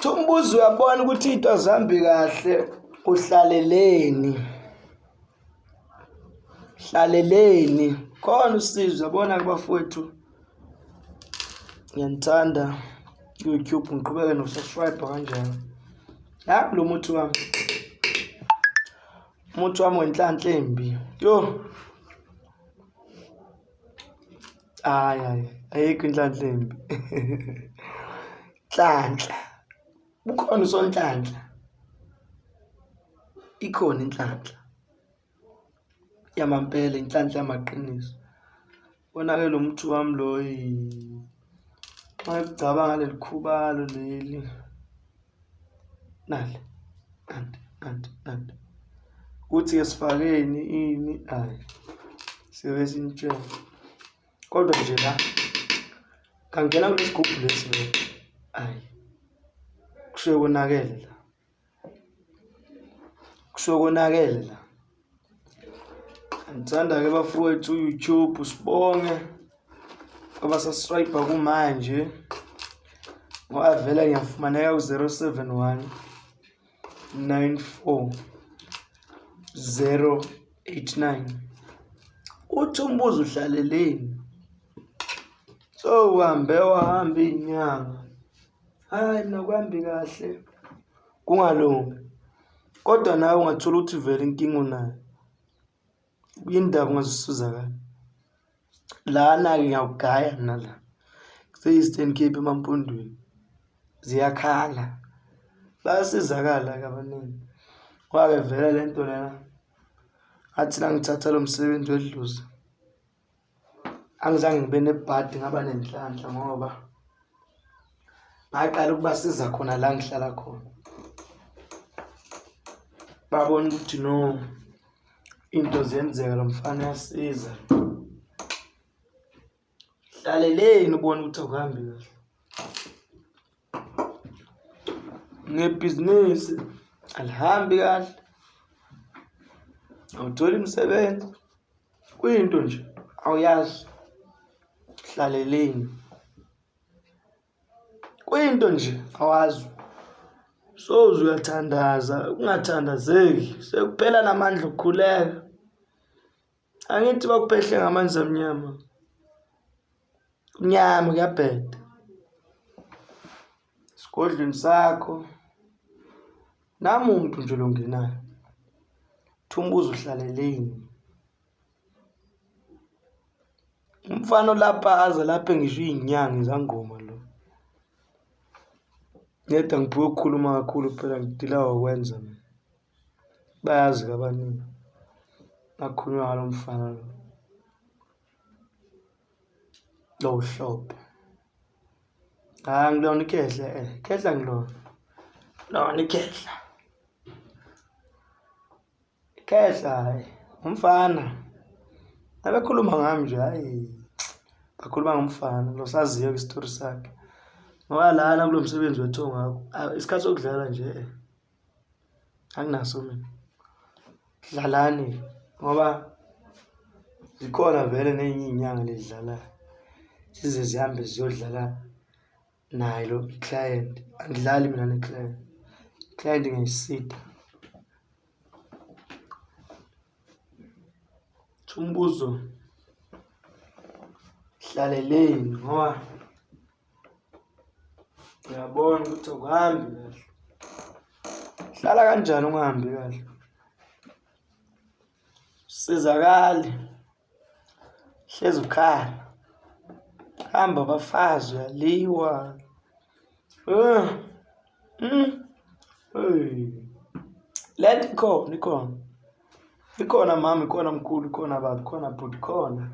Umbuzo uyabona ukuthi into azihambi kahle uhlaleleni hlaleleni khona usizo yabona ke bafowethu ngiyanithanda ku-YouTube ngiqhubeke nokusubscribe kanjalo nangu lo muthi wami umuthi wami wenhlanhla embi yo hayi hayi ayikho inhlanhla embi nhlanhla bukhona usonhlanhla ikhona inhlanhla yamampela inhlanhla yamaqiniso bona-ke lo muthi wami lo xa ekugcaba ngaleli khubalo leli nali nanti nanti nanti kuthi-ke sifakeni ini hhayi siyobe sinitshela kodwa nje la kangena kulesigubhu lesi lo hhayi kusuke konakele la kusuke konakele la ngithanda-ke bafowethu u-YouTube sibonge abasubscribe kumanje ngoba vele ngiyafumaneka ku-071 94 089 uthi umbuzo uhlaleleni so uhambe wahamba iy'nyanga hhayi mina kuhambi kahle kungalungi kodwa nawe ungathola ukuthi vele inkinga unayo indaba ungazisizakala lana-ke ngiyawugaya mina la kuse-Eastern Cape emaMpondweni ziyakhala bayasizakala-ke abaningi kwake vele le nto lena ngathi nangithatha lo msebenzi wedlozi angizange ngibe nebhadi ngaba nenhlanhla ngoba ngaqala ukubasiza khona la ngihlala khona babona ukuthi no into ziyenzeka lo mfana uyasiza hlaleleni ubone ukuthi akuhambi kahle ngebhizinisi alihambi kahle awutholi imisebenzi kuyinto nje awuyazi hlaleleni kuyinto nje awazi soze uyathandaza ungathandazeki sekuphela namandla okukhuleka angithi bakuphehle ngamanzi amnyama kumnyama kuyabheda esigodlweni sakho namuntu nje longenayo thumbuza uhlaleleni umfana olapha aze laphe ngisho iy'nyanga izangoma lo ngeda ngiphiwe ukukhuluma kakhulu phela ngidila ngokwenza mina bayazi-ke abaningi nakukhulunywa ngalo mfana lo lo uhlobo hhayi angilona ikhehla eh khehla ngilona lona ikhehla ikhehla hhayi umfana abekhuluma ngami nje hhayi bakhuluma ngomfana lo saziyo-ke isitori sakhe ngoba lana kulo msebenzi wethu ongakho isikhathi sokudlala nje eh anginaso mina dlalani ngoba zikhona vele nenye iy'nyanga lezidlalayo zize zihambe ziyodlala naye lo i-client angidlali mina ne-client i-client ngiyayisida umbuzo hlaleleni ngoba Uyabona ukuthi akuhambi kahle. Hlala kanjani ungahambi kahle? Sizakali. Hlezi ukhala. Hamba abafazi uyaliwa. Eh. Mm. Hey. Le nto ikhona ikhona. Ikhona mama, ikhona mkhulu, ikhona baba, ikhona bhuti, ikhona.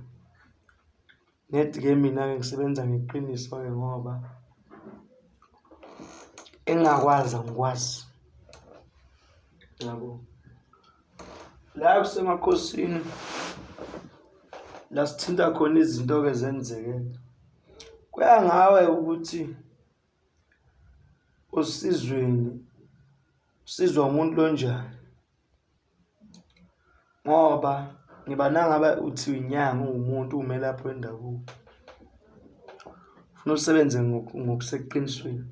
Nedi-ke mina-ke ngisebenza ngeqiniso-ke ngoba engingakwazi angikwazi, yabo. La kusemakhosini la sithinta khona izinto-ke zenzeke, kuya ngawe ukuthi osizweni usizwa umuntu lonjani. Ngoba ngiba nangabe uthi uyinyanga uwumuntu uwumelaphi wendabuko, funa usebenze ngokuseqinisweni.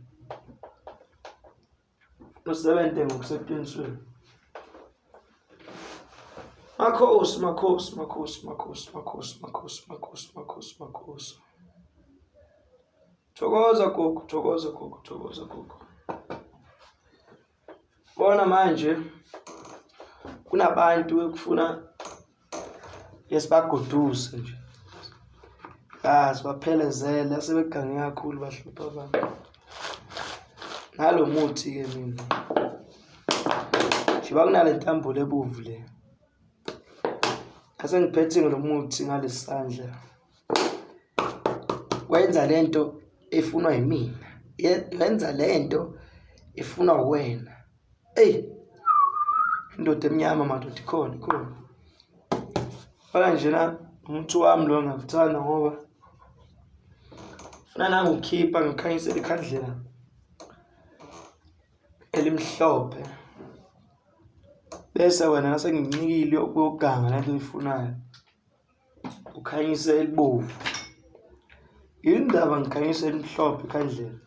Usebenze ngokuseqinisweni. Makhosi, makhosi, makhosi, makhosi, makhosi, makhosi, makhosi, makhosi, makhosi. Thokoza gogo, thokoza gogo, thokoza gogo. Bona manje kunabantu ekufuna yesibagoduse nje. Ah, sibaphelezele asebegange kakhulu bahlupha abantu. Nalo muthi-ke mina. Njengoba kunale ntambo lebovu le. Ase ngiphethe lo muthi ngalesi sandla. Wenza lento efunwa yimina. Wenza lento efunwa uwena. Eyi indoda emnyama madoda ikhona ikhona. Fana njena umuthi wami lo ngiyakuthanda ngoba funa nangukhipha ngikhanyisele ikhandlela elimhlophe bese wena ngase ngincikile ukuyoganga lento oyifunayo. Ukhanyise elibovu. Yini ndaba ngikhanyise elimhlophe ikhandlela?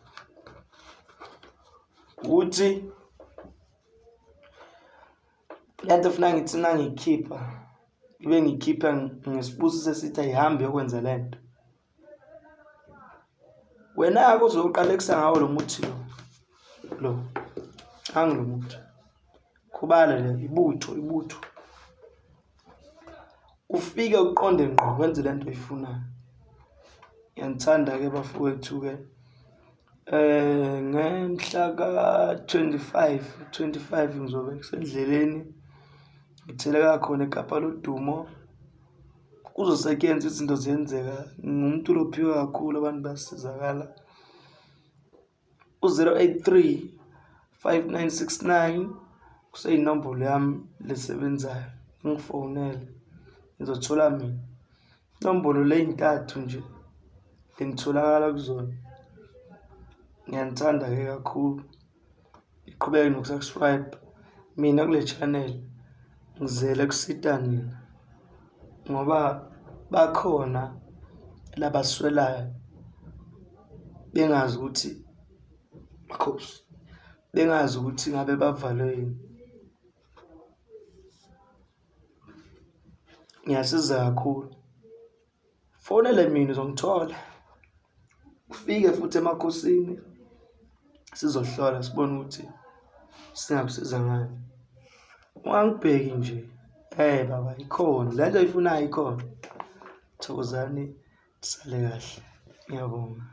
Ukuthi le nto funa ngithi nangiyikhipha ngibe ngiyikhipha ngesibusiso esithi ayihambe yokwenza le nto. Wena-ke uzoqalekisa ngawo lo muthi lo lo nangu lo muthi khubala le ibutho ibutho ufike uqonde ngqo wenze le nto oyifunayo. Ngiyanithanda-ke bafowethu-ke ngemhla ka-25 25 ngizobe ngisendleleni ngitheleka khona eKapa Lodumo. Kuzosetshenzwa izinto ziyenzeka ngumuntu lophiwe kakhulu abantu bayasizakala. U-083 5969 kuseyinombolo yami lesebenzayo ungifonele ngizothola mina. Inombolo ley'ntathu nje lengitholakala kuzona. Ngiyanithanda-ke kakhulu. Niqhubeke noku-subscribe. Mina kule channel ngizele kusita nina ngoba bakhona labaswelayo bengazi ukuthi makhosi, bengazi ukuthi ngabe bavalwe yini. Ngiyasiza kakhulu. Fonele mina uzongithola, ufike futhi emakhosini sizohlola sibone ukuthi singakusiza ngani. Ungangibheki nje, eh baba ikhona le nto oyifunayo ikhona. Thokozani, nisale kahle, ngiyabonga.